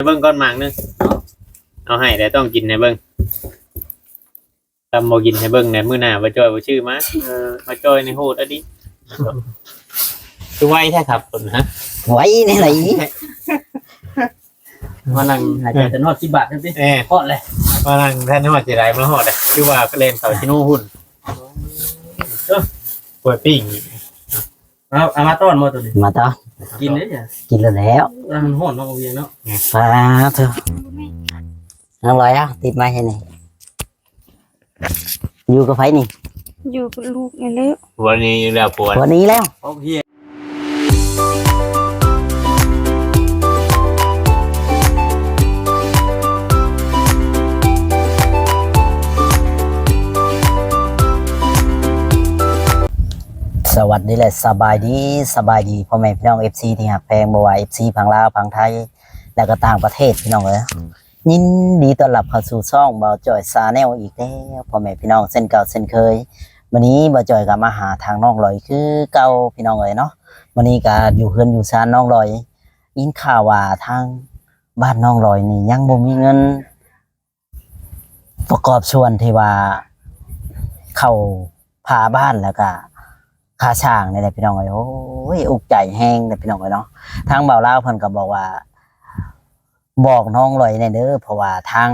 ເບິ່ງກ່ອນໝາກໜຶ່ງ. ເອົາໃຫ້ແລ້ວຕ້ອງກິນໃຫ້ເບິ່ງ. ຄຳບໍ່ກິນໃຫ້ເບິ່ງແລ້ວ ມື້ໜ້າບໍ່ຈ່ອຍບໍ່ຊື້ມາ. ເອີ ບໍ່ຈ່ອຍນີ້ໂຫດອີ່ຫຼີ. ຄືໄວແທ້ຄັບຄົນ. ຮະ ໄວແນວໃດ? ມານັ່ງຫາຍໃຈຈົນຮອດສິບບາດນັ້ນຕິ. ເອີ ຮອດແລ້ວ. ມານັ່ງແທນຮອດຊິໄດ້ມາຮອດແລ້ວ. ຄືວ່າເລ່ນເຂົ້າຊິໂນຫຸ່ນ. ເອີ ກ້ວຍປີ້ງ. ເອົາ ເອົາມາຕ້ອນບໍ່ໂຕນີ້? ມາຕ້ອນ. ກິນເດ້. ກິນແລ້ວແຫຼະ. ເອີ ມັນຮ້ອນເນາະ ເວຍງເນາະ. ປາໂທ້ ນ້ອງລອຍ ເອົາຕິດໄມ້ໃຫ້ນີ້. ຢູ່ກັບໃຜນີ້? ຢູ່ກັບລູກນີ້ແຫຼະ. ຜົວໜີແລ້ວ. ຜົວ ຜົວໜີແລ້ວ. ໂອເຄ. ສະຫວັດດີ ແລະ ສະບາຍດີ, ສະບາຍດີພໍ່ແມ່ພີ່ນ້ອງ ເອັຟຊີ ທີ່ຮັກແພງ, ບໍ່ວ່າ ເອັຟຊີ ຝັ່ງລາວ, ຝັ່ງໄທ ແລະ ກໍຕ່າງປະເທດ ພີ່ນ້ອງເອີຍ. ຍິນດີຕ້ອນຮັບເຂົ້າສູ່ຊ່ອງບ່າວຈ່ອຍ Channel ອີກແລ້ວ ພໍ່ແມ່ພີ່ນ້ອງ ເຊັ່ນເກົ່າເຊັ່ນເຄີຍ. ມື້ນີ້ບ່າວຈ່ອຍກໍມາຫາທາງນ້ອງລອຍຄືເກົ່າ ພີ່ນ້ອງເອີຍເນາະ. ມື້ນີ້ກໍຢູ່ເຮືອນຢູ່ຊານນ້ອງລອຍ. ຍິນຂ່າວວ່າທາງບ້ານນ້ອງລອຍນີ້ຍັງບໍ່ມີເງິນປະກອບສ່ວນທີ່ວ່າເຂົ້າພາບ້ານ ແລ້ວກໍຄ່າສ້າງນີ້ແຫຼະ ພີ່ນ້ອງເອີຍ. ໂອ້ຍ ອຸກໃຈແຮງເດ້ ພີ່ນ້ອງເອີຍເນາະ. ທາງບ່າວລາວເພິ່ນກໍບອກວ່າ ບອກນ້ອງລອຍແດ່ເດີ ເພາະວ່າທາງ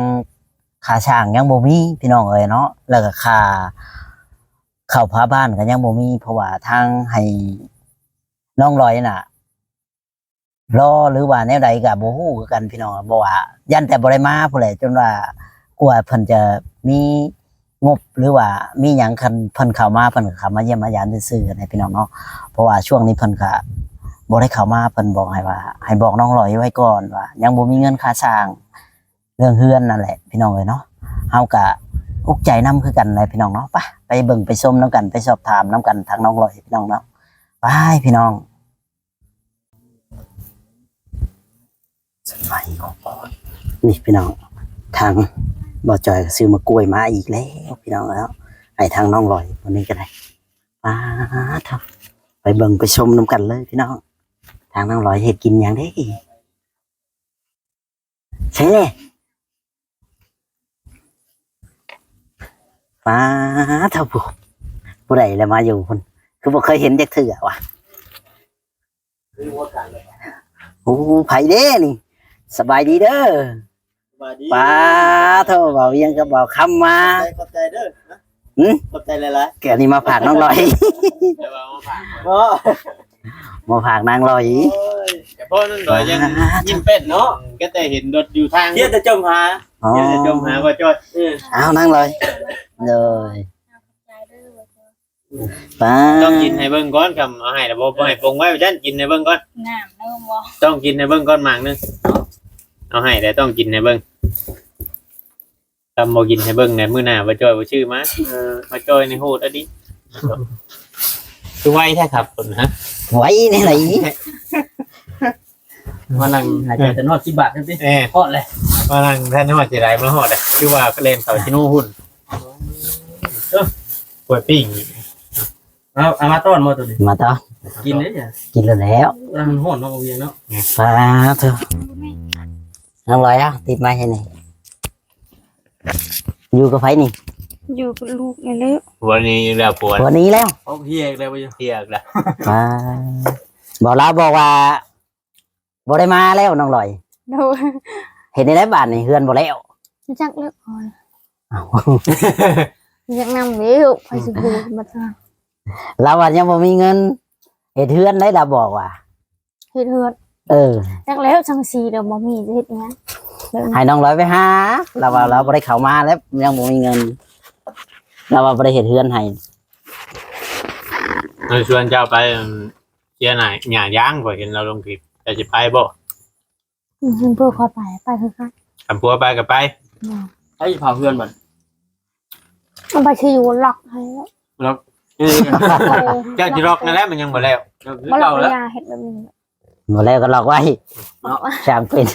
ຄ່າສ້າງຍັງບໍ່ມີ ພີ່ນ້ອງເອີຍເນາະ. ແລ້ວກໍຄ່າເຂົ້າພາບ້ານກໍຍັງບໍ່ມີ ເພາະວ່າທາງໃຫ້ນ້ອງລອຍນະ ລໍ ຫຼືວ່າແນວໃດກໍບໍ່ຮູ້ຄືກັນ ພີ່ນ້ອງ. ບໍ່ວ່າຢ້ານແຕ່ບໍ່ໄດ້ມາພຸ້ນແຫຼະ ຈົນວ່າກວ່າເພິ່ນຈະມີ ງົບ ຫຼືວ່າມີຫຍັງ ຄັນເພິ່ນເຂົ້າມາ ເພິ່ນກໍເຂົ້າມາຢ້ຽມມາຢາມຊື່ໆ ຫັ້ນແຫຼະ ພີ່ນ້ອງເນາະ. ເພາະວ່າຊ່ວງນີ້ເພິ່ນກໍບໍ່ໄດ້ເຂົ້າມາ ເພິ່ນບອກໃຫ້ວ່າ ໃຫ້ບອກນ້ອງລອຍໄວ້ກ່ອນວ່າ ຍັງບໍ່ມີເງິນຄ່າສ້າງເລື່ອງເຮືອນນັ້ນແຫຼະ ພີ່ນ້ອງເອີຍເນາະ. ເຮົາກໍອຸກໃຈນຳຄືກັນແຫຼະ ພີ່ນ້ອງເນາະ. ໄປ ໄປເບິ່ງໄປຊົມນຳກັນ ໄປສອບຖາມນຳກັນທາງນ້ອງລອຍ ພີ່ນ້ອງເນາະ. ໄປ ພີ່ນ້ອງ. ສະບາຍດີ ນີ້ພີ່ນ້ອງ ທາງບ່າວຈ່ອຍກໍຊື້ໝາກກ້ວຍມາອີກແລ້ວ ພີ່ນ້ອງເນາະ ໃຫ້ທາງນ້ອງລອຍ ວັນນີ້ກໍໄດ້. ປາໂທ້ ໄປເບິ່ງໄປຊົມນຳກັນເລີຍ ພີ່ນ້ອງ. ທາງນ້ອງລອຍເຮັດກິນຫຍັງເດ້? ໃຊ່ແຫຼະ. ປາໂທ້ ຜູ້ໃດລະມາຢູ່ພຸ້ນ ຄືບໍ່ເຄີຍເຫັນຈັກເທື່ອວະ. ໂອ້ ໃຜເດ້ນີ້? ສະບາຍດີເດີ. ສະບາຍດີ. ປາໂທ້ ບ່າວວຽງກັບບ່າວຄຳມາ. ຂອບໃຈ ຂອບໃຈເດີ. ຫຶ? ຂອບໃຈຫຼາຍໆ. ແກນີ້ມາຝາກນ້ອງລອຍ. ແຕ່ວ່າມາຝາກ ບໍ່ ມາຝາກນາງລອຍ. ໂອ້ຍ ແຕ່ພໍ່ນ້ອງລອຍຍັງຍິ້ມເປັນເນາະ ກໍແຕ່ເຫັນລົດຢູ່ທາງ ເຮັດແຕ່ຈົ່ມຫາ. ອໍ ເຮັດແຕ່ຈົ່ມຫາບໍ່ຈອດ. ເອີ ອ້າວ ນາງລອຍ ໂດຍ. ປາ ຕ້ອງກິນໃຫ້ເບິ່ງກ່ອນ ຄຳເອົາໃຫ້ແລ້ວບໍ່ ບໍ່ໃຫ້ປົງໄວ້ວ່າຊັ້ນ. ກິນໃຫ້ເບິ່ງກ່ອນ. ນ້ຳເລີ່ມບໍ່? ຕ້ອງກິນໃຫ້ເບິ່ງກ່ອນໝາກໜຶ່ງ. ເອົາໃຫ້ແລ້ວຕ້ອງກິນໃຫ້ເບິ່ງ. ຄຳບໍ່ກິນໃຫ້ເບິ່ງແດ່ ມື້ໜ້າບໍ່ຈ່ອຍບໍ່ຊື້ມາ. ເອີ ບໍ່ຈ່ອຍນີ້ໂຫດອີ່ຫຼີ. ຄືໄວແທ້ຄັບຄົນ. ຮະ ໄວແນວໃດ? ມານັ່ງຫາຍໃຈຈົນຮອດສິບບາດນັ້ນຕິ. ເອີ ຮອດແລ້ວ. ມານັ່ງແທນຮອດຊິໄດ້ມາຮອດແລ້ວ ຄືວ່າເລ່ນເຂົ້າຊິໂນຫຸ່ນ. ເອີ ກ້ວຍປີ້ງ. ເອົາ ເອົາມາຕ້ອນບໍ່ໂຕນີ້? ມາຕ້ອນ. ກິນເດ້. ກິນແລ້ວແຫຼະ. ເອີ ມັນຮ້ອນເນາະ ວຽງເນາະ. ປາໂທ້ ນ້ອງລອຍ ເອົາຕິດໄມ້ໃຫ້ແດ່. ຢູ່ກັບໃຜນີ້? ຢູ່ກັບລູກນີ້ແຫຼະ. ຜົວໜີແລ້ວ. ຜົວ ຜົວໜີແລ້ວ. ເອົາ ເຮີຍອີກແລ້ວ. ເຮີຍອີກແລ້ວ. ອ່າ ບໍ່ ລາວບອກວ່າບໍ່ໄດ້ມາແລ້ວ ນ້ອງລອຍ. ໂດຍ. ເຮັດແນວໃດບາດນີ້ ເຮືອນບໍ່ແລ້ວ? ຈັກແລ້ວ. ເອົ້າ ຢາກນຳເດ້ ໃຜຊິຮູ້ໝົດ. ລາວວ່າຍັງບໍ່ມີເງິນເຮັດເຮືອນໄດ໋ ລາວບອກວ່າ. ເຮັດເຮືອນ. ເອີ ຈັກແລ້ວ ສັງກະສີກໍບໍ່ມີ ຈະເຮັດຫຍັງ? ໃຫ້ນ້ອງລອຍໄປຫາ. ລາວວ່າລາວບໍ່ໄດ້ເຂົ້າມາແລ້ວ ຍັງບໍ່ມີເງິນ. ລາວວ່າບໍ່ໄດ້ເຮັດເຮືອນໃຫ້. ໃນຊວນເຈົ້າໄປ ເສຍໜ້າຫຍ້າຢາງ ຂ້ອຍເຫັນລາວລົງຄລິບ ເຈົ້າຊິໄປບໍ່? ອືມ ເພິ່ນພາໄປ ໄປຄືກັນ. ຄັນຜົວໄປກໍໄປ. ໂດຍ. ໃຜຊິເຜົາເຮືອນບັດ? ເອົາໃບທີ່ຢູ່ລັອກໃຫ້. ລັອກ. ເອີ ເຈົ້າຊິລັອກນັ້ນແຫຼະ ມັນຍັງບໍ່ແລ້ວ. ບໍ່ລັອກ ຢ່າເຮັດແບບນີ້. ບໍ່ແລ້ວກໍລັອກໄວ້ເນາະ ຊ່າງເປັນ.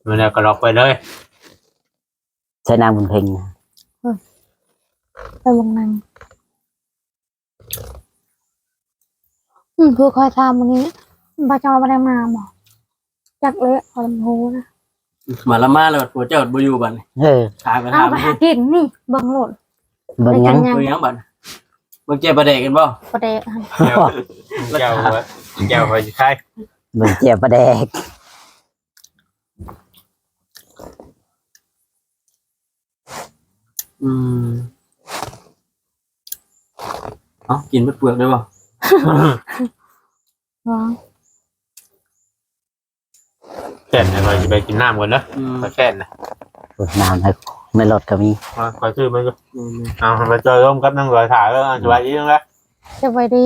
ອືມ ບໍ່ແລ້ວກໍລັອກໄວ້ເລີຍ. ໃສ່ນາງບຸນເພັງ. ເອີ ໃສ່ບັກນາງ. ອືມ ຜູ້ຄອຍຖາມມື້ນີ້ ບໍ່ເຈົ້າບໍ່ໄດ້ມາບໍ່? ຈັກແຫຼະ ຂ້ອຍບໍ່ຮູ້ນະ. ມາລະມາແລ້ວ ຜົວເຈົ້າບໍ່ຢູ່ບັດນີ້. ເອີ ຖາມກໍຖາມ ເອົາໄປຫາກິນນີ້ ເບິ່ງໂລດ. ເບິ່ງຫຍັງ? ໄປກິນຫຍັງ? ເບິ່ງຫຍັງບັດ? ເບິ່ງແຈ່ວປາແດກກັນບໍ່? ປາແດກຫັ້ນ ແຈ່ວ ແຈ່ວ ແຈ່ວຂ້ອຍຊິຂາຍ. ເບິ່ງແຈ່ວປາແດກ. ອືມ ເອົ້າ ກິນເບິດເປືອກໄດ້ບໍ່? ບໍ່ ແຄບແນ່ ຂ້ອຍຊິໄປກິນນ້ຳກ່ອນເດີ. ອືມ ຂ້ອຍແຄບນະ. ໂອ້ຍ ນ້ຳໃນ ໃນລົດກໍມີ. ຂ້ອຍຊື້ມາຢູ່. ອືມ ເອົາ ໄປຈອຍລົມກັບນາງລອຍຖ້າເດີ. ສະບາຍດີເດີ. ສະບາຍດີ.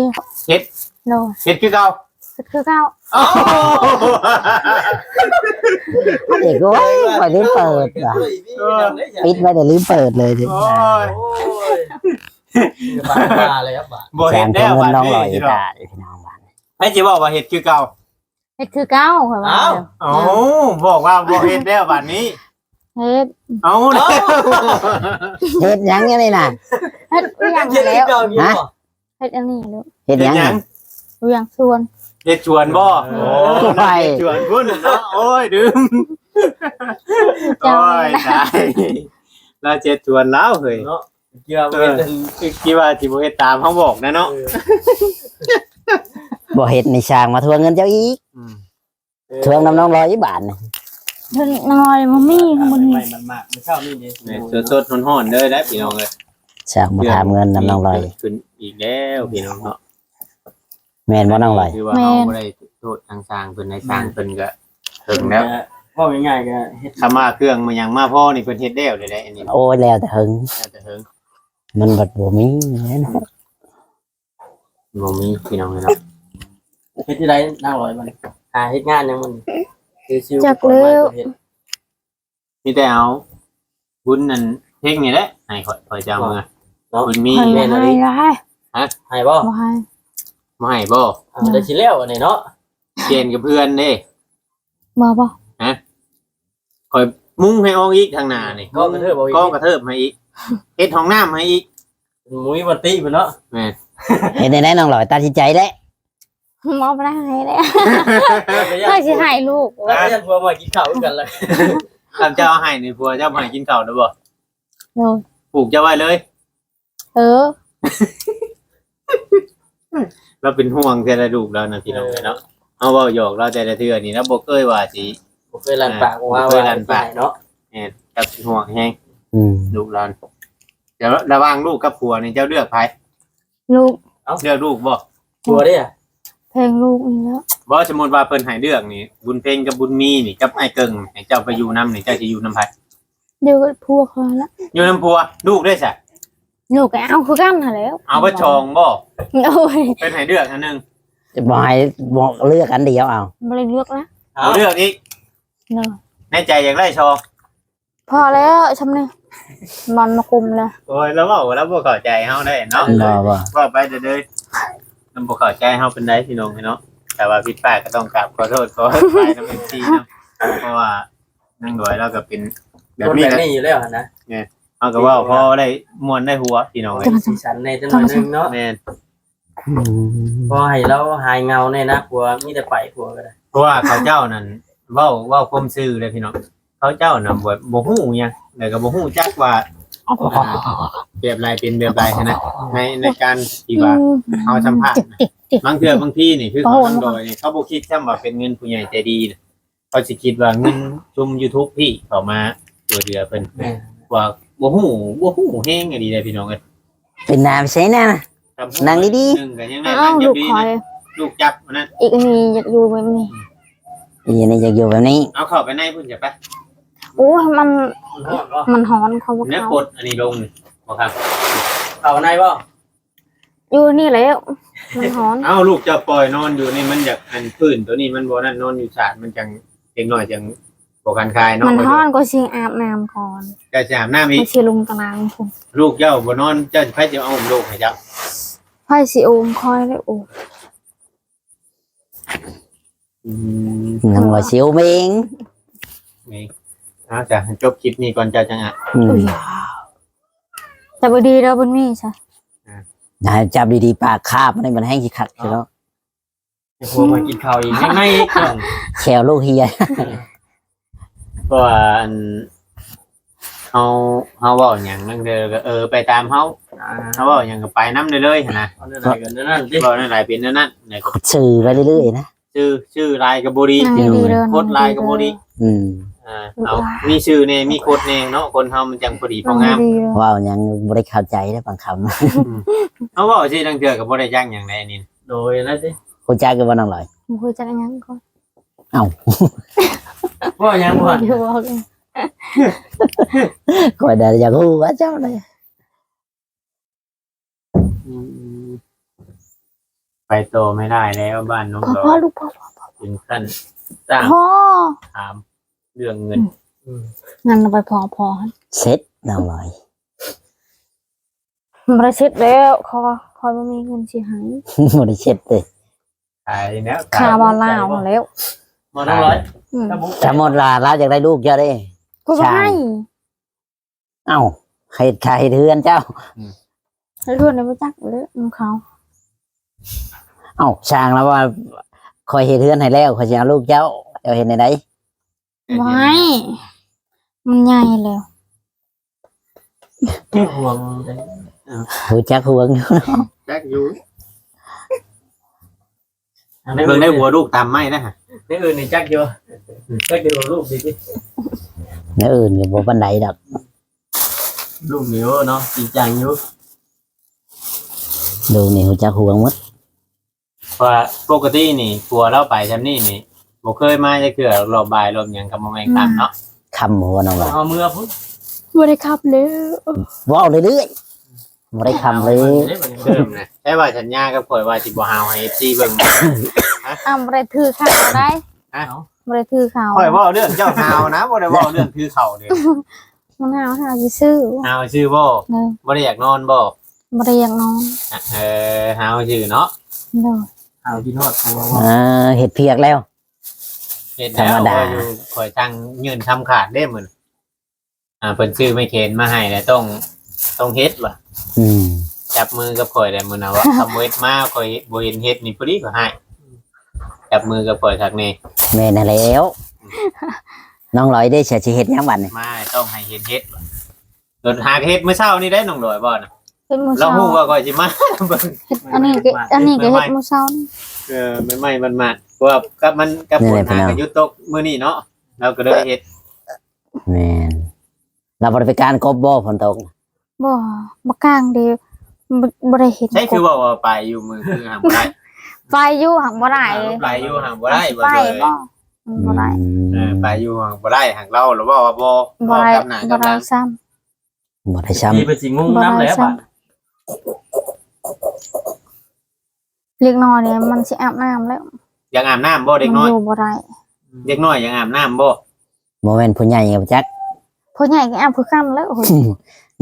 ເຮັດ ໂດຍ ເຮັດຄືເກົ່າ. ເຮັດຄືເກົ່າ. ໂອ້ ເດັກ ໂອ້ຍ ຂ້ອຍລືມເປີດວ່າ ເອີ ປິດໄວ້ແລ້ວລືມເປີດເລີຍ. ໂອ້ຍ ໂອ້ຍ ບາດ ບາດແລ້ວ ບາດ ບໍ່ເຮັດແລ້ວ ບາດນີ້ ນ້ອງລອຍ ພີ່ນ້ອງ. ໃຜຊິເວົ້າວ່າເຮັດຄືເກົ່າ? ເຮັດຄືເກົ່າ ຂ້ອຍວ່າ. ອ້າວ ເອົ້າ ບອກວ່າບໍ່ເຮັດແລ້ວບາດນີ້. ເຮັດ. ເອົ້າ ເຮັດຫຍັງຢູ່ນີ້ນະ? ເຮັດຫຍັງແລ້ວ? ຮະ? ເຮັດອັນນີ້ລູກ. ເຮັດຫຍັງ? ຫຍັງ? ວຽງສວນ. ເຮັດສວນບໍ່? ໂອ້ຍ ເຮັດສວນພຸ້ນເນາະ. ໂອ້ຍ ດື່ມ. ໂອ້ຍ ຕາຍ ລາວເຮັດສວນລາວເຮີ້ຍເນາະ. ຄິດວ່າບໍ່ເຮັດ ເອີ ຄິດວ່າຊິບໍ່ເຮັດຕາມເຮົາບອກນະເນາະ. ເອີ ບໍ່ເຮັດນີ້ຊ່າງມາທວງເງິນເຈົ້າອີກ. ອືມ ເອີ ທວງນຳນ້ອງລອຍອີກບາດນີ້. ເງິນນ້ອຍບໍ່ມີ ມື້ນີ້ ມັນມາກ ມື້ເຊົ້ານີ້ເດ້. ແມ່ນ ສົດໆ ຮ້ອນໆ ເດີ ໄດ້ພີ່ນ້ອງເອີຍ. ຊ່າງມາຖາມເງິນນຳນ້ອງລອຍ ຂຶ້ນອີກແລ້ວພີ່ນ້ອງເນາະ. ແມ່ນບໍ່ນ້ອງລອຍ? ຄືວ່າ ແມ່ນ ເຮົາບໍ່ໄດ້ໂທດທາງຊ່າງເພິ່ນໃດ ຊ່າງເພິ່ນກໍເຖິງແລ້ວ. ເວົ້າງ່າຍໆກໍເຮັດ ຄຳວ່າເຄື່ອງມາຫຍັງມາພໍນີ້ ເພິ່ນເຮັດແລ້ວໄດ໋ ອັນນີ້. ໂອ້ຍ ແລ້ວແຕ່ເຫິງ ແລ້ວແຕ່ເຫິງ. ມັນບັດບໍ່ມີແຫຼະເນາະ. ບໍ່ມີພີ່ນ້ອງເອີຍເນາະ. ເຮັດຈັ່ງໃດນາງລອຍບັດນີ້? ຫາເຮັດງານຫຍັງມື້ນີ້? ຄືຊິວ ຈັກແລ້ວ ເຮັດ ມີແຕ່ເອົາບຸນນັ້ນເພັງນີ້ແຫຼະໃຫ້ຂ້ອຍ ຂ້ອຍຈະເອົາເມືອເນາະ. ບຸນມີ ແມ່ນອີ່ຫຼີ. ໃຫ້ບໍ່? ບໍ່ໃຫ້ ບໍ່ໃຫ້ບໍ່? ເອີ ໄດ້ຊິແລ້ວອັນນີ້ເນາະ. ປ່ຽນກັບເພື່ອນເດ້. ບໍ່ ບໍ່ ຮະ? ຂ້ອຍມຸງໃຫ້ອອກອີກທາງໜ້ານີ້. ກອງກະເທີບອອກອີກ. ກອງກະເທີບໃຫ້ອີກ. ເຮັດຫ້ອງນ້ຳໃຫ້ອີກ. ບໍ່ມີວັນຕິພຸ້ນເນາະ. ແມ່ນ. ເຮັດແນວໃດນ້ອງລອຍ? ຕັດສິນໃຈແຫຼະ. ບໍ່ໄດ້ໃຫ້ແຫຼະ. ຂ້ອຍຊິໃຫ້ລູກ. ແລ້ວກໍຢ້ານຜົວມາກິນເຂົ້າຄືກັນລະ. ຄັນເຈົ້າເອົາໃຫ້ນີ້ ຜົວເຈົ້າບໍ່ໃຫ້ກິນເຂົ້າເດີບໍ່? ໂດຍ. ຜູກເຈົ້າໄວ້ເລີຍ. ເອີ ລາວເປັນຫ່ວງແຕ່ລະລູກລາວນະ ພີ່ນ້ອງເອີຍເນາະ. ເຮົາເວົ້າຫຍອກລາວແຕ່ລະເທື່ອນີ້ ລາວບໍ່ເຄີຍວ່າຊິ ບໍ່ເຄີຍລັ່ນປາກອອກມາວ່າຊິໃຫ້ເນາະ. ແມ່ນ ລາວເປັນຫ່ວງແຮງ. ອືມ ລູກຫຼານ. ແຕ່ລະຫວ່າງລູກກັບຜົວນີ້ ເຈົ້າເລືອກໃຜ? ລູກ. ເອົ້າ ເລືອກລູກບໍ່? ຜົວເດ້? ແພງລູກນີ້ແຫຼະ. ບໍ່ ສົມມຸດວ່າເພິ່ນໃຫ້ເລືອກນີ້ ບຸນເພັງກັບບຸນມີນີ້ ກັບອ້າຍເກິ່ງ ໃຫ້ເຈົ້າໄປຢູ່ນຳນີ້ ເຈົ້າຊິຢູ່ນຳໃຜ? ຢູ່ກັບຜົວຂ້ອຍລະ. ຢູ່ນຳຜົວ. ລູກເດ້ຊະ? ລູກກໍເອົາຄືກັນຫັ້ນແຫຼ້ວ. ເອົາເບິດສອງບໍ່? ໂອ້ຍ ເພິ່ນໃຫ້ເລືອກອັນໜຶ່ງ. ຈະບໍ່ໃຫ້ ບໍ່ເລືອກອັນດຽວເອົາ. ບໍ່ໄດ້ເລືອກນະ. ເອົາ ບໍ່ເລືອກອີກ. ໂດຍ. ໃນໃຈຢາກໄດ້ສອງ. ພໍແລ້ວຊ່ຳນີ້ ມັນມາຄຸມແລ້ວ. ໂອ້ຍ ລາວເວົ້າ ລາວບໍ່ເຂົ້າໃຈເຮົາໄດ໋ເນາະ. ບໍ່ ບໍ່ ເວົ້າໄປເດີ ລາວບໍ່ເຂົ້າໃຈເຮົາປານໃດ ພີ່ນ້ອງເອີຍເນາະ. ຖ້າວ່າຜິດພາດກໍຕ້ອງກາບຂໍໂທດຂໍອະໄພນຳເອັຟຊີນຳ ເພາະວ່າ ນາງດອຍລາວກໍເປັນແບບນີ້ແຫຼະ ຄົນແບບນີ້ຢູ່ແລ້ວຫັ້ນນະ. ແມ່ນ ເຮົາກໍເວົ້າພໍໄດ້ມ່ວນໄດ້ຫົວ ພີ່ນ້ອງເອີຍ. ສີສັນແດ່ຈັກໜ້ອຍໜຶ່ງເນາະ. ແມ່ນ. ອືມ ຂໍໃຫ້ລາວຫາຍເຫງົາແດ່ນະ ຜົວມີແຕ່ໄປ ຜົວກໍໄດ້. ເພາະວ່າເຂົາເຈົ້ານັ້ນ ເວົ້າ ເວົ້າຄວາມຊື່ເດ້ພີ່ນ້ອງ. ເຂົາເຈົ້ານະ ບໍ່ ບໍ່ຮູ້ຫຍັງ ແລ້ວກໍບໍ່ຮູ້ຈັກວ່າ ແບບໃດເປັນແບບໃດຫັ້ນນະ. ໃນ ໃນການທີ່ວ່າ ອືມ ເຮົາສຳພາດນະ ບາງເທື່ອບາງທີນີ້ ຄືເຂົານາງດອຍນີ້ ເຂົາບໍ່ຄິດຊ້ຳວ່າເປັນເງິນຜູ້ໃຫຍ່ໃຈດີນະ. ເຂົາຊິຄິດວ່າເງິນຊຸມຢູທູບພີ້ເຂົ້າມາຊ່ວຍເຫຼືອເພິ່ນ. ແມ່ນ. ວ່າບໍ່ຮູ້ ບໍ່ຮູ້ແຮງອີ່ຫຼີເດ້ພີ່ນ້ອງເອີຍ. ເປັນໜ້າໄປໃສນະ? ນັ່ງດີໆ. ໜຶ່ງກໍຍັງໄດ້. ອ້າວ ນັ່ງຈັບດີນະ. ລູກຂ້ອຍ ລູກຈັບອັນນັ້ນ. ອີກອັນນີ້ຢາກຢູ່ແບບນີ້. ອີກອັນນີ້ຢາກຢູ່ແບບນີ້. ເອົາເຂົ້າໄປໃນພຸ້ນຈະໄປ. ໂອ້ຍ ມັນ ມັນຮ້ອນບໍ່? ມັນຮ້ອນ ເຂົາບໍ່ເຂົ້າ. ແນວກົດອັນນີ້ລົງນີ້ບໍ່ຄັບ? ເຂົ້າໃນບໍ່? ຢູ່ນີ້ແຫຼະ ມັນຮ້ອນ. ເອົ້າ ລູກເຈົ້າປ່ອຍນອນຢູ່ນີ້ ມັນຢາກ ອັນ ພື້ນໂຕນີ້ມັນບໍ່ນັ້ນ ນອນຢູ່ສາດ ມັນຈັ່ງ ເດັກນ້ອຍຈັ່ງບໍ່ຄັນຄາຍເນາະ. ມັນຮ້ອນ ຂ້ອຍຊິອາບນ້ຳກ່ອນ. ເຈົ້າຊິອາບນ້ຳອີກ? ຂ້ອຍຊິລົງຕາລາງພຸ້ນ. ລູກເຈົ້າບໍ່ນອນ ເຈົ້າ ໃຜຊິເອົາອຸ້ມລູກໃຫ້ເຈົ້າ? ໃຜຊິອຸ້ມຂ້ອຍໄດ້ໂອ້. ອືມ ຍັງວ່າຊິອຸ້ມເອງ. ເອີ ເອົາ ຈ້ະ ຈົບຄລິບນີ້ກ່ອນ ເຈົ້າຈັ່ງອາບ. ອືມ ຈັບດີໆເດີ ບຸນມີຊະ. ອ່າ ນາຍຈັບດີໆ ປາກຄາບມັນ ມັນແຮງຊິຄັກເນາະ. ໃຫ້ຜົວມາກິນເຂົ້າອີກ ຍັງໃນອີກ ແຂ້ວລູກເຮຍ. ເພາະວ່າອັນ ເຮົາ ເຮົາເວົ້າຫຍັງລາງເທື່ອກໍ ເອີ ໄປຕາມເຮົາ ອ່າ ເຮົາເວົ້າຫຍັງກໍໄປນຳເລີຍໆຫັ້ນນະ ເວົ້າແນວໃດກໍແນວນັ້ນຕິ ເວົ້າແນວໃດເປັນແນວນັ້ນ ແລ້ວກໍສື່ໄປເລື້ອຍໆນະ ສື່ ສື່ຫຼາຍກໍບໍ່ດີ ຍັງດີເດີ ຄົດຫຼາຍກໍບໍ່ດີ ອືມ ອ່າ ເອົາ ມີຊື່ແດ່ ມີກົດແດ່ເນາະ ຄົນເຮົາມັນຈັ່ງພໍດີພໍງາມ ເວົ້າຫຍັງບໍ່ໄດ້ເຂົ້າໃຈເດ້ບາງຄຳ ອືມ ເຮົາເວົ້າຊີ້ລາງເທື່ອກໍບໍ່ໄດ້ຈັກຫຍັງໃດນີ້ ໂດຍນັ້ນຕິ ຮູ້ຈັກຢູ່ບໍ່ນ້ອງລອຍ? ບໍ່ຮູ້ຈັກຫຍັງກໍ ເອົ້າ ເວົ້າຫຍັງບໍ່? ບໍ່ໄດ້ເວົ້າ ຂ້ອຍໄດ້ຢາກຮູ້ວ່າເຈົ້າເລີຍ ອືມ ໄປຕໍ່ໄມ່ໄດ້ແລ້ວ ບ້ານນ້ອງ ພໍ ລອຍ ພໍລູກ ພໍ ພໍ ພໍ ເປັນຂັ້ນສ້າງ ພໍ ຖາມເລື່ອງເງິນ ອືມ ອືມ ງານລະໄປພໍ ພໍ ເສັດນ້ອງລອຍ ບໍ່ໄດ້ເສັດແລ້ວ ເພາະວ່າຂ້ອຍບໍ່ມີເງິນຊິໃຫ້ ບໍ່ໄດ້ເສັດເດ້ ຂາຍແລ້ວ ຂາຍ ຂາຍ ບໍ່ລາວ ຂາຍບໍ່ ແລ້ວ ບໍ່ນ້ອງລອຍ ອືມ ສະໝຸດວ່າລາວຢາກໄດ້ລູກເຈົ້າເດ້ ກໍບໍ່ໃຫ້ ເອົ້າ ເຮັດຂາຍເຮັດເຮືອນເຈົ້າ ອືມ ເຮັດເຮືອນບໍ່ຈັກເລີຍນຳເຂົາ ເອົ້າ ຊ່າງລາວວ່າ ຂ້ອຍເຮັດເຮືອນໃຫ້ແລ້ວ ຂ້ອຍຊິເອົາລູກເຈົ້າ ເຈົ້າເຮັດແນວໃດ? ບໍ່ໃຫ້ ມັນໃຫຍ່ແລ້ວ ຮູ້ຈັກຫວງຢູ່ເນາະ ຈັກຢູ່ ເບິ່ງໄດ້ຫົວລູກຕຳໄມ້ນະ ແນວອື່ນນີ້ຈັກຢູ່ ຈັກຢູ່ ລູກດີຕິ ແນວອື່ນກໍບໍ່ປານໃດດອກ ລູກນີ້ເນາະ ຈິງຈັງຢູ່ ລູກນີ້ຮູ້ຈັກຫວງໝົດ ເພາະວ່າປົກກະຕິນີ້ ຜົວລາວໄປຊ່ຳນີ້ນີ້ ບໍ່ເຄີຍມາຈັກເທື່ອ ລອບບ່າຍລອບຫຍັງກໍບໍ່ແມ່ນຄ່ຳເນາະ ອືມ ຄ່ຳບໍ່ນ້ອງລອຍ ເອົາເມືອພຸ້ນ ບໍ່ໄດ້ຂັບເລີຍ ເວົ້າເລື້ອຍໆ ບໍ່ໄດ້ຄ່ຳເລີຍ ເລີ່ມນະ ໃຊ້ວ່າສັນຍາກັບຂ້ອຍວ່າຊິບໍ່ຫາວໃຫ້ເອັຟຊີເບິ່ງ ອ້າວ ບໍ່ໄດ້ຖືເຂົ້າໄດ໋ ຮະ ບໍ່ໄດ້ຖືເຂົ້າ ຂ້ອຍເວົ້າເລື່ອງເຈົ້າຫາວນະ ບໍ່ໄດ້ເວົ້າເລື່ອງຖືເຂົ້າເດ້ ມັນຫາວ ຫາວຊື່ໆ ຫາວຊື່ບໍ່? ເອີ ບໍ່ໄດ້ຢາກນອນບໍ່? ບໍ່ໄດ້ຢາກນອນ ເອີ ຫາວຊື່ເນາະ ໂດຍ ຫາວຄິດຮອດຜົວບໍ່? ເອີ ເຮັດພຽກແລ້ວ ເຮັດແລ້ວ ທຳມະດາ ຂ້ອຍສັ່ງຍື່ນຄຳຂາດເດ້ມື້ ອ່າ ເພິ່ນຊື້ໄມ້ແຂນມາໃຫ້ແລ້ວ ຕ້ອງ ຕ້ອງເຮັດວ່າ ອືມ ຈັບມືກັບຂ້ອຍແລ້ວມື້ນັ້ນວ່າ ຄຳເຮັດມາ ຂ້ອຍບໍ່ເຫັນເຮັດນີ້ ພໍດີຂ້ອຍໃຫ້ ຈັບມືກັບຂ້ອຍຄັກແນ່ ແມ່ນຫັ້ນແລ້ວ ນ້ອງລອຍເດ້ ຊິເຮັດຫຍັງບັດນີ້ ມາຕ້ອງໃຫ້ເຫັນເຮັດວ່າ ໂດນຫາເຮັດມື້ເຊົ້ານີ້ໄດ໋ ນ້ອງລອຍບໍ່ນະ ເຮັດມື້ເຊົ້າ ລາວຮູ້ວ່າຂ້ອຍຊິມາເບິ່ງ ອັນນີ້ກໍ ອັນນີ້ກໍເຮັດມື້ເຊົ້ານີ້ ເອີ ໃໝ່ໆ ມັນໆ ເພາະວ່າກັບມັນ ກັບຝົນຫາກໍຢຸດຕົກມື້ນີ້ເນາະ ລາວກໍເລີຍເຮັດ ແມ່ນ ລາວບໍ່ໄດ້ໄປກາງກົບບໍ່ ຝົນຕົກ? ບໍ່ ບໍ່ກາງເດ້ ບໍ່ ບໍ່ໄດ້ເຫັນ ໃຊ່ຄືເວົ້າວ່າໄປຢູ່ ມື້ຄືຫາບໍ່ໄດ້ ໄປຢູ່ຫາບໍ່ໄດ້ ໄປຢູ່ຫາບໍ່ໄດ້ ໄປບໍ່ ບໍ່ໄດ້ ອືມ ເອີ ໄປຢູ່ຫາບໍ່ໄດ້ ຫາກລາວລະເວົ້າວ່າບໍ່ ບໍ່ໄດ້ ບໍ່ໄດ້ຊ້ຳ ບໍ່ໄດ້ຊ້ຳ ເພິ່ນຊິງົງນຳແລ້ວ ບໍ່ໄດ້ຊ້ຳ ບາດ ເດັກນ້ອຍນີ້ມັນຊິອາບນ້ຳແລ້ວ ຢາກອາບນ້ຳບໍ່ເດັກນ້ອຍ? ມັນຢູ່ບໍ່ໄດ້ ເດັກນ້ອຍຢາກອາບນ້ຳບໍ່? ບໍ່ແມ່ນຜູ້ໃຫຍ່ກໍຈັກ ຜູ້ໃຫຍ່ກໍອາບຄືກັນແລ້ວ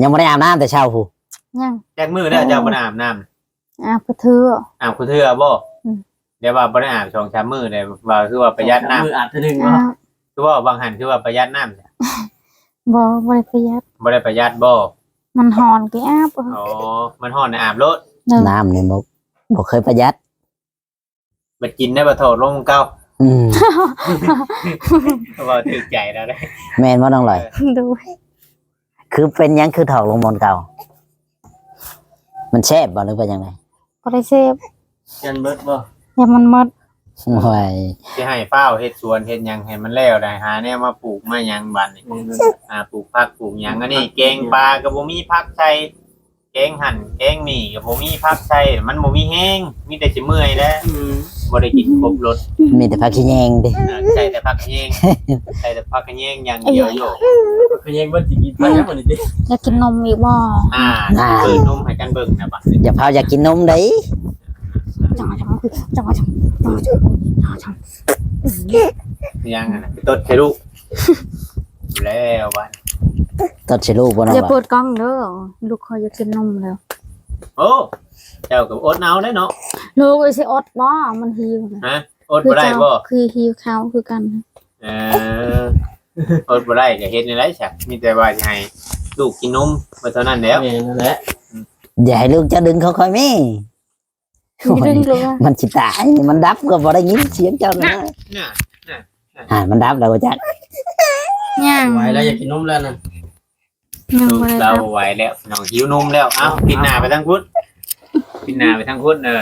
ຍັງບໍ່ໄດ້ອາບນ້ຳແຕ່ເຊົ້າພຸ້ນ ຍັງ ຈັກມື້ແລ້ວເຈົ້າບໍ່ໄດ້ອາບນ້ຳ? ອາບຄືເທື່ອ ອາບຄືເທື່ອບໍ່? ອືມ ແຕ່ວ່າບໍ່ໄດ້ອາບສອງສາມມື້ແລ້ວ ວ່າຄືວ່າປະຢັດນ້ຳ ສອງສາມມື້ອາບເທື່ອໜຶ່ງບໍ່? ອາບ ຄືວ່າບາງຫັ້ນຄືວ່າປະຢັດນ້ຳ ບໍ່ ບໍ່ໄດ້ປະຢັດ ບໍ່ໄດ້ປະຢັດບໍ່? ມັນຮ້ອນກໍອາບ ອໍ ມັນຮ້ອນອາບໂລດ ໂດຍ ນ້ຳນີ້ບໍ່ ບໍ່ເຄີຍປະຢັດ ບັດກິນໄດ້ບັດຖອກລົງເກົ່າ ອືມ ເວົ້າຖືກໃຈແລ້ວເດ້ ແມ່ນບໍ່ນ້ອງລອຍ? ໂດຍ ຄືເປັນຫຍັງຄືຖອກລົງໝົນເກົ່າ? ມັນແຊບບໍ່ ຫຼືວ່າຈັ່ງໃດ? ບໍ່ໄດ້ແຊບ ຢ້ານເບິດບໍ່? ຢ້ານມັນໝົດ ໂອ້ຍ ຊິໃຫ້ຟ້າວເຮັດສວນເຮັດຫຍັງໃຫ້ມັນແລ້ວໄດ໋ ຫາແນວມາປູກມາຫຍັງບາດນີ້ ອືມ ຫາປູກຜັກປູກຫຍັງ ອັນນີ້ແກງປາກໍບໍ່ມີຜັກໃສ່ ແກງຫັ້ນແກງນີ້ກໍບໍ່ມີຜັກໃສ່ ມັນບໍ່ມີແຮງ ມີແຕ່ຊິເມື່ອຍແຫຼະ ອືມ ບໍ່ໄດ້ກິນຄົບລົດ ມີແຕ່ຜັກຂະແຍງຕິ ເອີ ໃສ່ແຕ່ຜັກຂະແຍງ ໃສ່ແຕ່ຜັກຂະແຍງຢ່າງດຽວໂຍ ຜັກຂະແຍງເບິດຊິກິນໄປຫຍັງບັດນີ້ຕິ ຢາກກິນນົມອີກບໍ່? ອ່າ ອ່າ ເປີດນົມໃຫ້ກັນເບິ່ງນະບັດນີ້ ຢ່າພາວຢາກກິນນົມເດ້ ຫຍັງຫັ້ນນະ ໄປຕົດໃສ່ລູກ ແລ້ວບັດ ຕົດໃສ່ລູກບໍ່ນ້ອງ? ຢ່າເປີດກ້ອງເດີ ລູກຂ້ອຍຢາກກິນນົມແລ້ວ ໂອ້ ເຈົ້າກໍອົດເອົາໄດ໋ເນາະ ລູກເອີຍ ຊິອົດບໍ່? ມັນຫິວນະ ຮະ ອົດບໍ່ໄດ້ບໍ່? ຄືເຈົ້າ ຄືຫິວເຂົ້າຄືກັນ ເອີ ອົດບໍ່ໄດ້ກໍເຮັດແນວໃດຊະ ມີແຕ່ວ່າຊິໃຫ້ລູກກິນນົມໄປເທົ່ານັ້ນແຫຼ້ວ ແມ່ນນັ້ນແຫຼະ ອືມ ຢ່າໃຫ້ລູກເຈົ້າດຶງຂອງຂ້ອຍແມ່ ມັນຊິຕາຍນີ້ ມັນດັບກໍບໍ່ໄດ້ຍິນສຽງເຈົ້ານະ. ນະ ນະ ນະ ນະ ອ່າ ມັນດັບແລ້ວບໍ່ຈັກ. ຍັງ ໄຫວແລ້ວ ຢາກກິນນົມແລ້ວນະ. ຍັງບໍ່ໄດ້ ລາວບໍ່ໄຫວແລ້ວ ນ້ອງຫິວນົມແລ້ວ. ເອົ້າ ປິ່ນໜ້າໄປທາງພຸ້ນ ປິ່ນໜ້າໄປທາງພຸ້ນ. ເອີ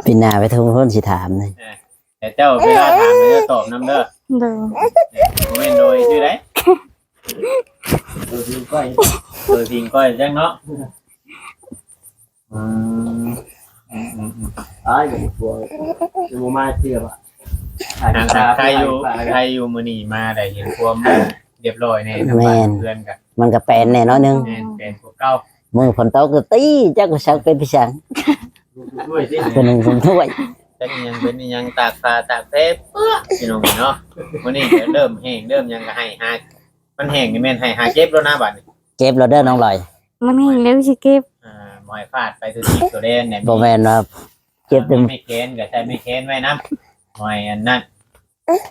ປິ່ນໜ້າໄປທາງພຸ້ນ ຊິຖາມນີ້. ເອີ ແຕ່ເຈົ້າເວລາຖາມເຈົ້າຕອບນຳເດີ. ໂດຍ ບໍ່ແມ່ນໂດຍຊື່ໃດ. ໂດຍພິງກ້ອຍ ໂດຍພິງກ້ອຍຈັງເນາະ. ອືມ ອືມໆໆ ອ້າຍ ຍັງບໍ່ ຍັງບໍ່ມາເທື່ອບາດ. ຫາກໄຄຢູ່ ໄຄຢູ່ ມື້ນີ້ມາໄດ້ເຫັນຄວາມຮຽບຮ້ອຍແດ່ ແມ່ນ ເຮືອນກະ ມັນກະແປນແດ່ໜ້ອຍໜຶ່ງ. ແມ່ນ ແປນກວ່າເກົ່າ. ມື້ຝົນຕົກກໍຕີ ຈັກວ່າສັກເປັນໄປສັງ ລູກຖ້ວຍຕິ ເປັນລູກຖ້ວຍ ຈັກອີ່ຫຍັງເປັນອີ່ຫຍັງ ຕາກຜ້າຕາກແພເປື້ອ ພີ່ນ້ອງເນາະ. ມື້ນີ້ກໍເລີ່ມແຫ້ງເລີ່ມຫຍັງກໍໄຫ້ຫາ ມັນແຫ້ງນີ້ແມ່ນໄຫ້ຫາເກັບແລ້ວນະບາດນີ້. ເກັບແລ້ວເດີນ້ອງລອຍ ມັນແຫ້ງແລ້ວຊິເກັບ. ອ່າ ບໍ່ໃຫ້ພາດໄປສູ່ທີ່ຕົວແດນແນ່. ບໍ່ແມ່ນວ່າເກັບແຕ່ໄມ້ແຂນກໍໃຊ້ໄມ້ແຂນໄວ້ນຳ ບໍ່ໃຫ້ອັນນັ້ນ.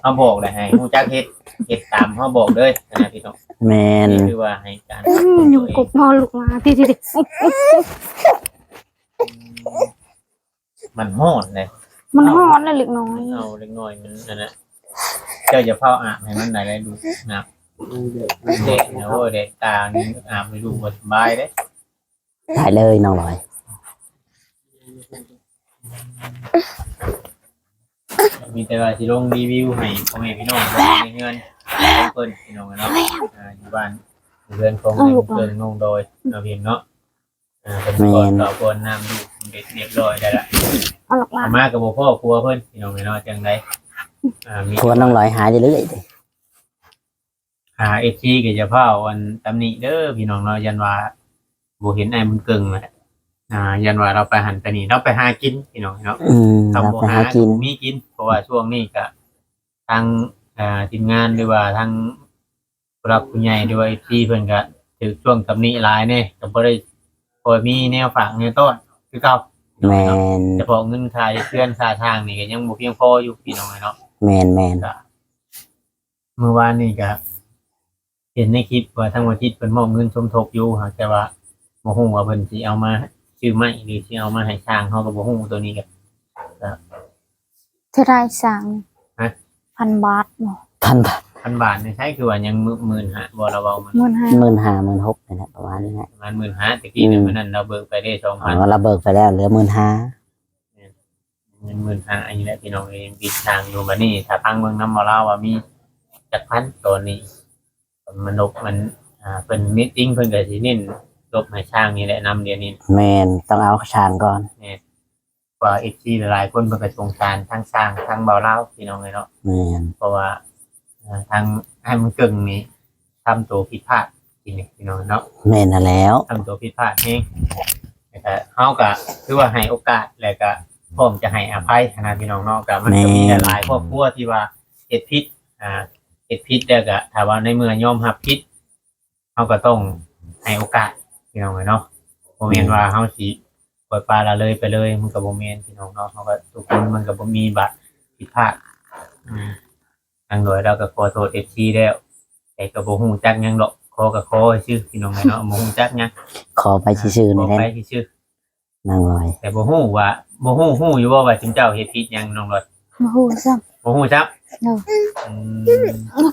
ເຮົາບອກແລ້ວໃຫ້ຮູ້ຈັກເຮັດ ເຮັດຕາມເຮົາບອກເລີຍນະພີ່ນ້ອງ. ແມ່ນ ນີ້ຄືວ່າໃຫ້ການ ອືມ ຍຸງກົບເຮົາລຸກມາ ຕິໆໆ. ມັນຮ້ອນເດ້ ມັນຮ້ອນນະເລັກນ້ອຍ. ເອົາເລັກນ້ອຍມັນນັ້ນນະ ເຈົ້າຢ່າຟ້າວອາບໃຫ້ມັນຫຼາຍໆ ລູກນະ. ມັນແດດ ມັນແດດນະ. ໂອ້ຍ ແດດຕານີ້ອາບໃຫ້ລູກບໍ່ສະບາຍເດ້. ໄດ້ເລີຍນ້ອງລອຍ ມີແຕ່ວ່າຊິລົງຣີວິວໃຫ້ພໍ່ແມ່ພີ່ນ້ອງເບິ່ງໃນເຮືອນຂອງເພິ່ນ ພີ່ນ້ອງເນາະ. ອ່າ ຢູ່ບ້ານເຮືອນຂອງ ເອີ ເພິ່ນນ້ອງດອຍເນາະ ພີ່ນ້ອງເນາະ. ອ່າ ເພິ່ນ ແມ່ນ ກໍ ກໍກວນນ້ຳລູກເປັນທີ່ຮຽບຮ້ອຍໄດ້ລະ. ເອົາມາກໍບໍ່ພໍ້ຄົວເພິ່ນ ພີ່ນ້ອງເນາະ. ຈັ່ງໃດ ອ່າ ມີຄົວນ້ອງລອຍຫາເລື້ອຍໆ ຫາເອັຟຊີກໍຢ່າຟ້າວອັນຕຳໜິເດີພີ່ນ້ອງເນາະ. ຢ້ານວ່າບໍ່ເຫັນອ້າຍບຸນເກິ່ງແຫຼະ ອ່າ ຢ້ານວ່າລາວໄປຫັ້ນໄປນີ້ ລາວໄປຫາກິນພີ່ນ້ອງເນາະ. ອືມ ລາວໄປຫາກິນ ບໍ່ມີກິນ ເພາະວ່າຊ່ວງນີ້ກະທາງ ອ່າ ທີມງານ ຫຼືວ່າທາງຜູ້ຫຼັກຜູ້ໃຫຍ່ ຫຼືວ່າເອັຟຊີເພິ່ນກະຖືກຊ່ວງຕຳໜິຫຼາຍແດ່ ກະບໍ່ໄດ້ຄ່ອຍມີແນວຝາກແນວຕ້ອນຄືເກົ່າ. ແມ່ນ ສະເພາະເງິນຄ່າເຮືອນຄ່າຊ່າງນີ້ກະຍັງບໍ່ພຽງພໍຢູ່ພີ່ນ້ອງເນາະ. ແມ່ນໆ ກະ ມື້ວານນີ້ກະເຫັນໃນຄລິບວ່າທາງວັນທິດເພິ່ນມອບເງິນສົມທົບຢູ່ ຫາກແຕ່ວ່າບໍ່ຮູ້ວ່າເພິ່ນຊິເອົາມາຊື້ໄມ້ ຫຼືຊິເອົາມາໃຫ້ຊ່າງ ເຮົາກໍບໍ່ຮູ້ໂຕນີ້ກະ ກະ ເທົ່າໃດຊ່າງ? ຮະ? ພັນບາດບໍ? ພັນບາດ ພັນບາດໃນໄທຄືວ່າຍັງ ໝື່ນຫ້າບໍ່ ລະເວົ້າ ໝື່ນຫ້າ ໝື່ນຫ້າ ໝື່ນຫົກນີ້ແຫຼະ ປະມານນີ້ແຫຼະ ປະມານໝື່ນຫ້າ. ແຕ່ກີ້ ອືມ ມື້ນັ້ນລາວເບີກໄປເດ້ ສອງພັນ ອໍ ລາວເບີກໄປແລ້ວ ເຫຼືອໝື່ນຫ້າ ແມ່ນ ເງິນໝື່ນຫ້າອັນນີ້ແຫຼະ ພີ່ນ້ອງເອີຍ ຍັງຕິດຄ້າງຢູ່. ບາດນີ້ຖ້າຟັງເບິ່ງນຳໝໍລາວວ່າມີຈັກພັນຕອນນີ້ ມັນລົບ ມັນ ອ່າ ເພິ່ນມີດຈິງ ເພິ່ນກໍຊິເນັ້ນລົບໃຫ້ຊ່າງນີ້ແຫຼະນຳດຽວນີ້. ແມ່ນ ຕ້ອງເອົາຊ່າງກ່ອນ. ແມ່ນ ວ່າເອັຟຊີຫຼາຍໆຄົນເພິ່ນກໍສົງສານທັງຊ່າງ ທັງບ່າວລາວ ພີ່ນ້ອງເອີຍເນາະ. ແມ່ນ ເພາະວ່າ ເອີ ທາງອ້າຍບຸນເກິ່ງນີ້ ທຳໂຕຜິດພາດ ທີນີ້ ພີ່ນ້ອງເນາະ. ແມ່ນຫັ້ນແລ້ວ ທຳໂຕຜິດພາດແຮງ ແລ້ວກະເຮົາກະຖືວ່າໃຫ້ໂອກາດ ແລ້ວກະພ້ອມຈະໃຫ້ອະໄພຫັ້ນນະ ພີ່ນ້ອງເນາະ. ກະມັນກະມີ ແມ່ນ ຫຼາຍໆຄອບຄົວທີ່ວ່າເຮັດຜິດ ອ່າ ເຮັດຜິດແລ້ວກະ ຖ້າວ່າໃນເມື່ອຍອມຮັບຜິດ ເຮົາກໍຕ້ອງໃຫ້ໂອກາດ ພີ່ນ້ອງເອີຍເນາະ. ບໍ່ແມ່ນ ແມ່ນ ວ່າເຮົາຊິປ່ອຍປະລະເລີຍໄປເລີຍ ມັນກໍບໍ່ແມ່ນ ພີ່ນ້ອງເນາະ. ເຮົາກໍ ທຸກຄົນມັນກໍບໍ່ມີບາດຜິດພາດ. ອືມ ນາງດອຍລາວກໍຂໍໂທດເອັຟຊີແລ້ວ ແຕ່ກໍບໍ່ຮູ້ຈັກຫຍັງດອກ ຂໍກໍຂໍຊື່ ພີ່ນ້ອງເອີຍເນາະ. ບໍ່ຮູ້ຈັກຫຍັງ ຂໍໄປຊື່ໆນີ້ແຫຼະ ຂໍໄປຊື່ໆ ນາງດອຍ ແຕ່ບໍ່ຮູ້ວ່າ ບໍ່ຮູ້ ຮູ້ຢູ່ບໍ່ວ່າຊຸມເຈົ້າເຮັດຜິດຫຍັງ ນ້ອງດອຍ? ບໍ່ຮູ້ຊ້ຳ ບໍ່ຮູ້ຊ້ຳ. ໂດຍ ອືມ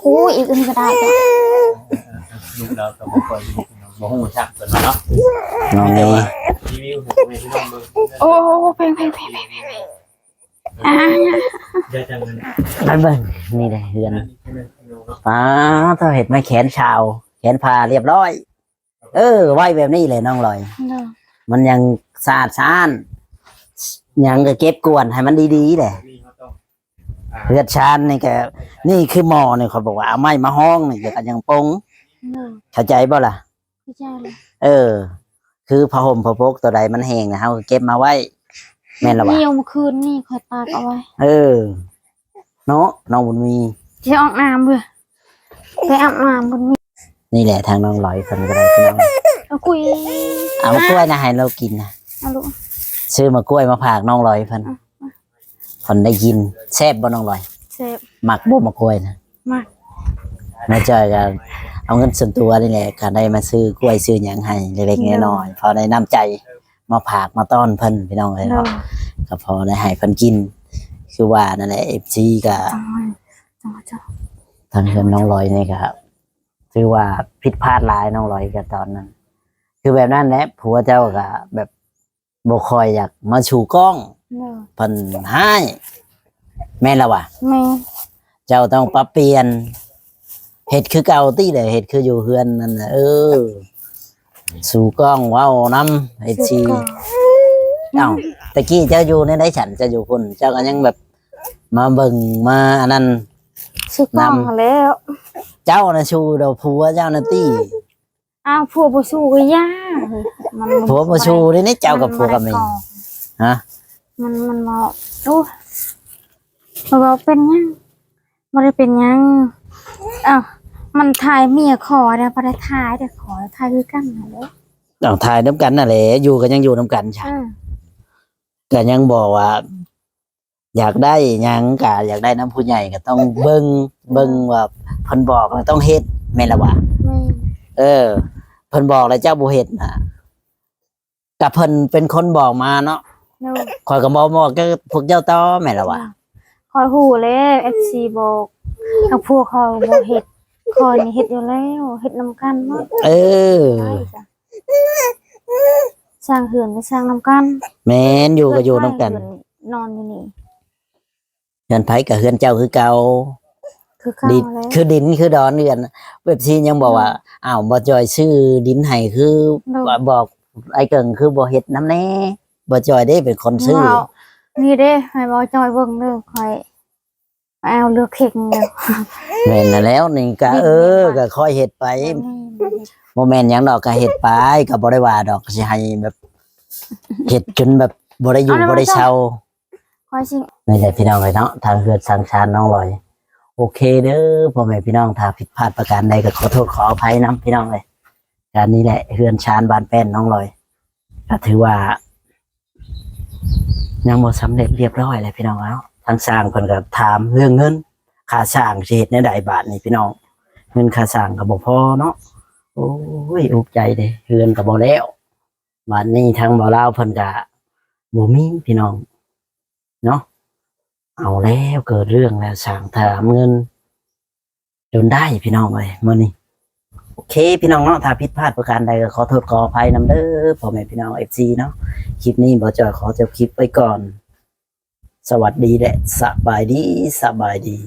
ໂອ້ຍ ອີກອື່ນກໍໄດ້ ເອີ ເອີ ເອີ ລູກລາວກໍບໍ່ຄ່ອຍຮູ້ ບໍ່ຮູ້ຊ້ຳເພິ່ນວ່າເນາະ. ນ້ອງ ມີແຕ່ວ່າຣີວິວໃຫ້ພໍ່ແມ່ພີ່ນ້ອງເບິ່ງ. ໂອ້ ແພງໆໆໆ ອ່າ ໄປເບິ່ງ ນີ້ເດ້ເຮືອນ. ປ້າດ ເຮັດມາແຂນຊາວ ແຂນຜ້າຮຽບຮ້ອຍ. ເອີ ໄວ້ແບບນີ້ແຫຼະນ້ອງລອຍ. ໂດຍ ມັນຍັງສະອາດສະອ້ານ ຫຍັງກໍເກັບກວາດໃຫ້ມັນດີໆແຫຼະ. ເຮືອນຊານນີ້ກໍ ນີ້ຄືໝໍນີ້ ເຂົາບອກວ່າເອົາໄມ້ມາຮອງນີ້ ແລ້ວກໍຍັງປົງ. ໂດຍ ເຂົ້າໃຈບໍ່ລະ? ເຂົ້າໃຈແລ້ວ. ເອີ ຄືຜ້າຫົ່ມຜ້າປົກຕົວໃດມັນແຫ້ງ ເຮົາກໍເກັບມາໄວ້ ແມ່ນລະວະ? ນີ້ເອົາມາຄືນນີ້ ຂ້ອຍຕາກເອົາໄວ້. ເອີ ເນາະ ນ້ອງບຸນມີ ຊິອອກນ້ຳເບິ່ງ ໄປອາບນ້ຳບຸນມີ. ນີ້ແຫຼະ ທາງນ້ອງລອຍເພິ່ນກໍໄດ້ພີ່ນ້ອງ. ເອົາກ້ວຍ ເອົາໝາກກ້ວຍນະໃຫ້ລາວກິນນະ. ເອົາລູກ ຊື້ໝາກກ້ວຍມາຝາກນ້ອງລອຍເພິ່ນ. ເອົາ ເພິ່ນໄດ້ກິນ. ແຊບບໍ່ນ້ອງລອຍ? ແຊບ. ມັກບໍ່ໝາກກ້ວຍນະ? ມັກ. ແມ່ຈ້ອຍກໍເອົາເງິນສ່ວນຕົວນີ້ແຫຼະ ກໍໄດ້ມາຊື້ກ້ວຍຊື້ຫຍັງໃຫ້ເລັກໆ ໂດຍ ນ້ອຍໆ ພໍໄດ້ນ້ຳໃຈ ມາຝາກມາຕ້ອນເພິ່ນ ພີ່ນ້ອງເອີຍເນາະ. ໂດຍ ກໍພໍໄດ້ໃຫ້ເພິ່ນກິນ ຄືວ່ານັ້ນແຫຼະ ເອັຟຊີ ກໍ ທາງເຮືອນນ້ອງລອຍນີ້ກໍຖືວ່າຜິດພາດຫຼາຍ ນ້ອງລອຍກໍຕອນນັ້ນ ຄືແບບນັ້ນແຫຼະ ຜົວເຈົ້າກໍແບບບໍ່ຄ່ອຍຢາກມາສູ່ກ້ອງ ເພິ່ນຮ້າຍ ແມ່ນລະຫວາ? ແມ່ນ. ເຈົ້າຕ້ອງປັບປ່ຽນ ເຮັດຄືເກົ່າຕິແຫຼະ ເຮັດຄືຢູ່ເຮືອນນັ້ນນະ ເອີ ສູ່ກ້ອງເວົ້ານຳ ເອັຟຊີ ເອົ້າ ຕະກີ້ເຈົ້າຢູ່ແນວໃດຊັ້ນ? ເຈົ້າຢູ່ພຸ້ນ ເຈົ້າກໍຍັງແບບມາເບິ່ງມາອັນນັ້ນ ສູ່ກ້ອງຫັ້ນແຫຼ້ວ ເຈົ້ານະສູ່ດອກ ຜົວເຈົ້ານະຕິ. ອ້າວ ຜົວບໍ່ສູ່ກໍຢ່າ ມັນ ຜົວບໍ່ສູ່ເດ້ນີ້ ເຈົ້າກັບຜົວກັບເມຍ ຮະ ມັນ ມັນເວົ້າ ໂອ້ ມັນເວົ້າເປັນຫຍັງ? ບໍ່ໄດ້ເປັນຫຍັງ. ອ້າວ ມັນຖ່າຍເມຍຂໍເດ້ ບໍ່ໄດ້ຖ່າຍເດ້ ຂໍຖ່າຍຄືກັນຫັ້ນແຫຼະ. ເອົ້າ ຖ່າຍນຳກັນນັ້ນແຫຼະ ຢູ່ກໍຍັງຢູ່ນຳກັນຊະ ເອີ ກໍຍັງບອກວ່າ ຢາກໄດ້ຫຍັງກະຢາກໄດ້ນຳຜູ້ໃຫຍ່ ກໍຕ້ອງເບິ່ງ ເບິ່ງວ່າເພິ່ນບອກແລ້ວຕ້ອງເຮັດ ແມ່ນລະຫວາ? ແມ່ນ. ເອີ ເພິ່ນບອກແລ້ວເຈົ້າບໍ່ເຮັດນະ ກະເພິ່ນເປັນຄົນບອກມາເນາະ. ໂດຍ. ຂ້ອຍກໍບໍ່ບອກກັບພວກເຈົ້າຕໍ່ ແມ່ນລະຫວາ? ໂດຍ. ຂ້ອຍຮູ້ແລ້ວ ເອັຟຊີ ບອກ ກັບພວກຂ້ອຍບໍ່ເຮັດ ຂ້ອຍນີ້ເຮັດຢູ່ແລ້ວ ເຮັດນຳກັນເນາະ. ເອີ ໄດ້ຈ້ະ. ສ້າງເຮືອນກໍສ້າງນຳກັນ. ແມ່ນ ຢູ່ກໍຢູ່ນຳກັນ ເຮືອນນອນຢູ່ນີ້ ເຮືອນໃຜກໍເຮືອນເຈົ້າຄືເກົ່າ ຄືເກົ່າ ດິນ ແລ້ວ ຄືດິນຄືດອນເຮືອນ. ເອັຟຊີ ຍັງບອກວ່າ ອືມ ອ້າວ ບໍ່ຈ່ອຍຊື້ດິນໃຫ້ ຄື ໂດຍ ບອກອ້າຍເກິ່ງຄືບໍ່ເຮັດນຳແດ່ ບໍ່ຈ່ອຍເດ້ເປັນຄົນຊື້. ເວົ້າ ນີ້ເດ້ ໃຫ້ບໍ່ຈ່ອຍເບິ່ງເດີ ຂ້ອຍ ເອົາເລືອກເຄັ່ງແລ້ວ. ແມ່ນແລ້ວນີ້ກະ ເອີ ກະຄ່ອຍເຮັດໄປ ບໍ່ແມ່ນຫຍັງດອກ ກະເຮັດໄປ ກະບໍ່ໄດ້ວ່າດອກ ຊິໃຫ້ແບບ ເຮັດຈົນແບບບໍ່ໄດ້ຢູ່ບໍ່ໄດ້ເຊົາ. ຂ້ອຍຊິ ນີ້ແຫຼະພີ່ນ້ອງເອີຍເນາະ ທາງເຮືອນຊານນ້ອງລອຍ. ໂອເຄເດີພໍ່ແມ່ພີ່ນ້ອງ ຖ້າຜິດພາດປະການໃດກໍຂໍໂທດຂໍອະໄພນຳພີ່ນ້ອງເອີຍ. ການນີ້ແຫຼະເຮືອນຊານບ້ານແປ້ນນ້ອງລອຍ ກໍຖືວ່າ ຍັງບໍ່ສຳເລັດລຽບຮ້ອຍແຫຼະພີ່ນ້ອງເນາະ. ທາງຊ່າງເພິ່ນກໍຖາມເລື່ອງເງິນ ຄ່າຊ່າງຊິເຮັດແນວໃດບາດນີ້ພີ່ນ້ອງ ເງິນຄ່າຊ່າງກໍບໍ່ພໍເນາະ. ໂອ້ຍ ອຸກໃຈເດ້ ເຮືອນກໍບໍ່ແລ້ວ ບາດນີ້ທາງບ່າວລາວເພິ່ນກໍບໍ່ມີພີ່ນ້ອງເນາະ. ເອົາແລ້ວ ເກີດເລື່ອງແລ້ວ ຊ່າງຖາມເງິນ ຈົນໄດ້ພີ່ນ້ອງເອີຍມື້ນີ້. ໂອເຄພີ່ນ້ອງເນາະ ຖ້າຜິດພາດປະການໃດກໍຂໍໂທດຂໍອະໄພນຳເດີພໍ່ແມ່ພີ່ນ້ອງ ເອັຟຊີ ເນາະ. ຄລິບນີ້ບ່າວຈອຍຂໍຈົບຄລິບໄວ້ກ່ອນ. ສະຫວັດດີ ແລະ ສະບາຍດີ ສະບາຍດີ.